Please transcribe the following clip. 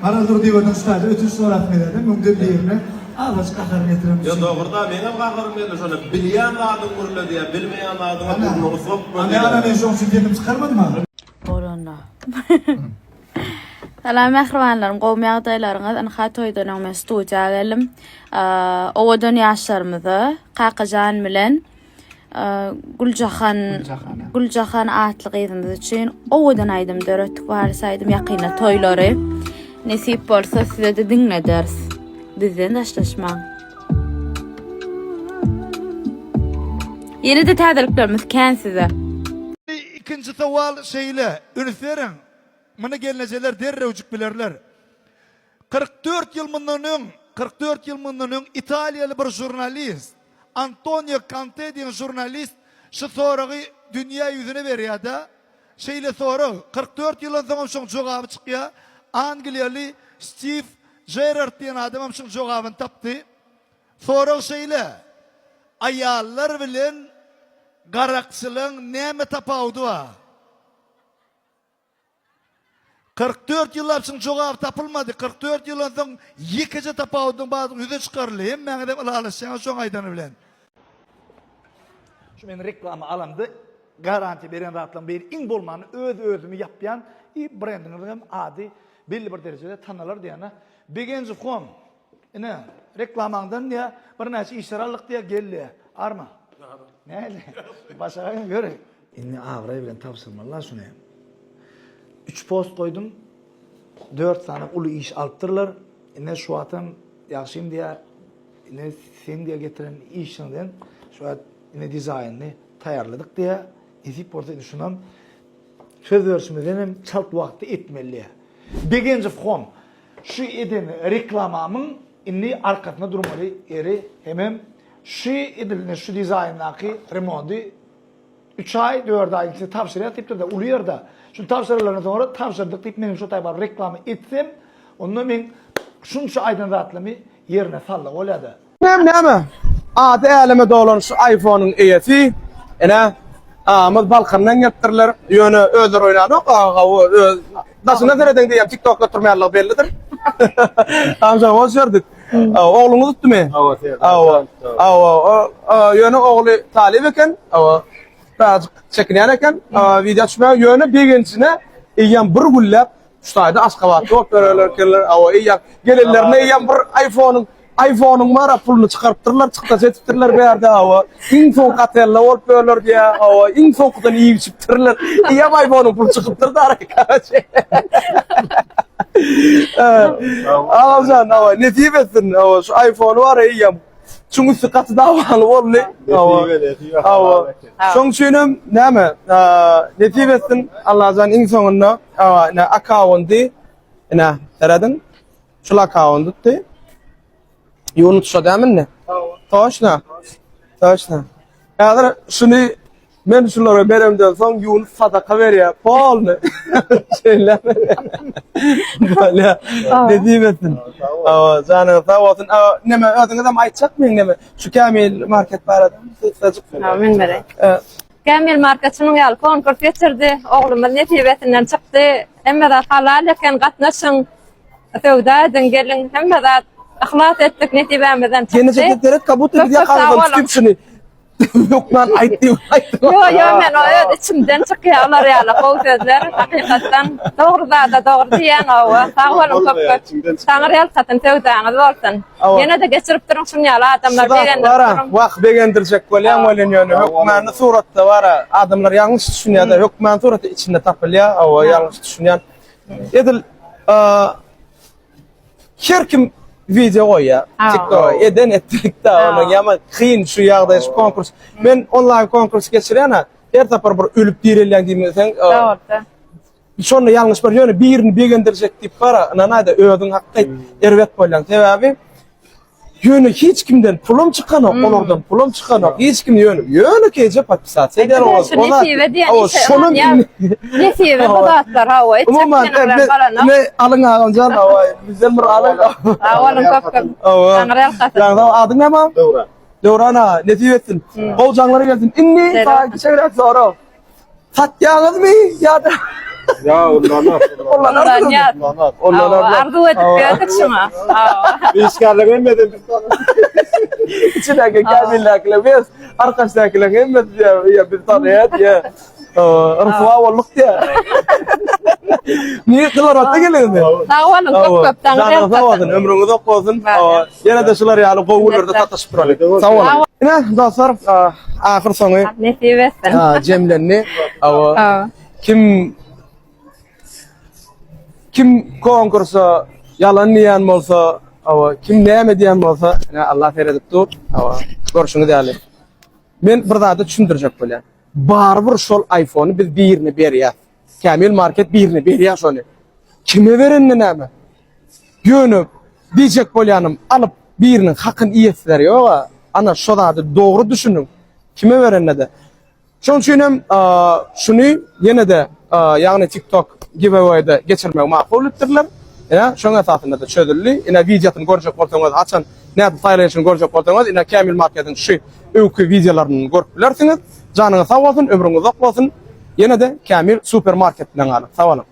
Maral Durdyýewadan şu taýda ötünç sorasym gelýär-de, müňden birine azajyk gaharym getirenim Ýa üçin. dogruda meňem gaharym geldi şonda bilýän zadyň gürle diýýär bilmeýän zadyňa burnuňy sokma Ana, ana diýýär. men şoň üçin sesimi çykarmadym-a. Bolanda. Salam mähribanlarym, gowmy ýagdaýlaryňyz? Ynha toýdan öň men studiýa geldim. Owadan ýaşlarymyza Kakajan bilen Güljahan Güljahan atly gyzymyz üçin owadan aýdym döretdik. Waris aýdym ýakynda toýlary. Nesip bolsa size-de diňlederis. Bizden daşlaşmaň. Ýene-de täzeliklerimiz kän size. Ikinji sowal şeýle, üns beriň, muny gelnejeler derrewjik bilerler. 44 ýyl mundan öň, 44 ýyl mundan öň italiýaly bir žurnalist, Antonio Kante diýen žurnalist şu soragy dünýä ýüzüne berýär-de, şeýle sorag, 44 ýyldan soňam şoň jogaby çykýar, angliýaly Stiw Jerrard diýen adamam şoň jogabyny tapdy. Sorag şeýle, aýallar bilen garakçylaň näme tapawudy bar? 44 ýyllap şuň jogaby tapylmady. 44 ýyldan soň ýekeje tapawudyň bardygy ýüze çykaryldy. Hemmäňizem ylalaşýaňyz şoň aýdany bilen. Şu men reklama alamda garantiýa beren zatlaryň biri iň bolmanda öz özümi ýapýan i brendiňiziň hem ady belli bir derejede tanalar diýýän. Begenjow home. Ine, reklamaňdan diýýär, birnäçe işler aldyk diýýär, gel diýýär. Arma. Näle? Başagaýyň ýöri. Indi abraý bilen tabşyrmalylar şuny. Üç post goýdum. Dört sany uly iş alypdyrlar. Ine şu wagtam ýagşym diýýär. Ine seň diýýär getiren işiňden şu wagt ine dizaýnyny taýýarladyk diýýär. Nesip bolsa indi şunam söz berşimizden hem çalt wagtda etmeli diýýär. Begenjow home. Şu eden reklamamyň indi arkasynda durmaly ýeri hemem şu edil şu dizaýndaky remondy üç aý, dört aýyň içinde tabşyrýas diýipdir-de, uly ýerde. Şuny tabşyranlaryndan soňra tabşyrdyk diýip menem şo taý baryp reklama etsem, onda meň şunça aýdan zatlarymy ýerine saldygy bolýar-da. Näme näme? Ady äleme dolan şu iPhone-yň eýesi. Ine, agamyz Balkandan gelipdirler. Ýöne özleri oýnanok, aga gawy öz daşyndan seredeň diýýän TikTokda oturmaýanlygy bellidir. Amca hoş gördük. Ogluňyz utdymy? Hawa, Serdar. Hawa. Hawa. Ýöne ogly talyp eken. Hawa. Birazjyk çekinýän eken. Wideo düşmäge ýöne begenjine eýýäm bir günläp şu taýda Aşgabatda bolup ýörerler ekenler. Hawa, eýýäm gelenlerine eýýäm bir iPhone-yň iPhone-yň bar-a puluny çykarypdyrlar, çykdajy edipdirler bärde hawa. Iň soňky otelde bolup ýörler diýýär, hawa, iň soňkudan iýip içipdirler. Eýýäm iPhone-yň puly çykypdyr da karoçe. Agamjan, hawa, nesip etsin, hawa, şu iPhone-y bar-a eýýäm çuň üsti gaty dawaly boldy. Hawa. Hawa. Şoň üçin hem näme, nesip etsin, Allajan iň soňunda, hawa, ine akkaundy, ine, serediň. Şul akkaunt tutdy. Ýuwunyp tutsa dämi indi? Toçna. Toçna. Häzir şuny men şulara beremden soň ýuwunyp sadaka berýär. Polny. Şeýle. Bolýar. Nesip etsin. Hawa, janyňyz sag bolsun. Neme özüňiz hem aýtjakmyň neme? Şu Kämil market barada gysgajyk. Ha, men bereýin. E, Kämil market şunuň ýaly konkurs geçirdi. Oglumyz nesibesinden çykdy. Hemme zat halal eken, gatnaşyň. Söwda ediň geliň hemme zat yhlas etdik nesibämizden çykdy. Gelnejek seret kabut biz ýakamyzdan tutup şuny. Hökman aýt diýip aýtdym. Ýo ýo men o öz içimden çykýar olar ýaly gowy sözler hakykatdan dogry zada dogry diýýäň hawa sag boluň köp köp Taňry ýalkasyn söwdaňyz bolsun. Ýene-de geçirip duruň şuň ýaly adamlar begendirip duruň. Wah begendirjek bolýaň welin ýöne hökmany suratda bara adamlar ýalňyş düşünýär-de hökmany suratda içinde tapylýar hawa ýalňyş düşünýän. Edil her kim wideo goýýar. TikTok eden etdik da onuň ýaman kyn şu ýagdaý şu konkurs. Men onlaýn konkurs geçirýän her sapar bir ölüp direlýän diýmeseň. Dogry. Şonda ýalňyş bir ýöne birini begendirjek diýip bara ynanaýda özüň hakda erbet bolýaň. Sebäbi Ýöne hiç kimden pulum çykanok, hmm. olardan pulum çykanok. Hiç kim ýöne ýönekeýje podpisasiýa eder o. Şu nesibe diýen işe ynanýan. Nesibe bu zatlar hawa. Umuman ne alyň agamjan hawa. Bizden bir alyň. Awalyň köp köp. Taňry ýalkasyn. Ýagdaý adyň näme? Döwran. Döwran aga, nesip etsin. Hmm. Gowy jaňlar gelsin. Indi saňa kiçeräk sorag. Satýaňyzmy ýa-da? Ýa ullanar. Ullanýas. Ullanar. Arzuw edip ýördük şuňa. Işgärler hemmeden biz İçindäki kämilläkiler biz arkaçdakiler hemmesi diýýär, ýa biz tanaýar diýýär. Ryswa bolduk diýýär. Niýe gylaratda geliňiz? Sag boluň, köp köp taňry Janyňyz sag bolsun, ömrüňiz uzak bolsun. Ýene-de şular ýaly gowy günlerde sataşyp duralyň. Sag boluň. Ine, dostlar, ahyr soňy Nesip etsin. jemlendi. Kim Kim konkursa ýalan diýen bolsa, hawa, kim näme diýen bolsa, ine Allah seredip dur. Hawa, görşüňiz ýaly. Men bir zady düşündirjek bolýan. Barybir şol iPhone-y biz birine berýäs. Kamil Market birine berýär şony. Kime berende näme? Ýöne diýjek bolýanym, alyp biriniň hakyny iýesleri ýok-a. Ana şo zady dogry düşüniň. Kime berende-de. Şonuň üçin hem şuny ýene-de ýagny TikTok giveaway-de geçirmegi makul bilipdirler. Ine, şoň esasynda-da çözüldi. Ine, wideosyny görjek bolsaňyz, haçan nädip saýlaýşyny görjek bolsaňyz, ine Kamil Marketiň şu öňki wideolaryny görüp bilersiňiz. Janyňyz sag bolsun, ömrüňiz uzak bolsun. Ýene-de Kamil Super Market bilen galyň. Sag boluň.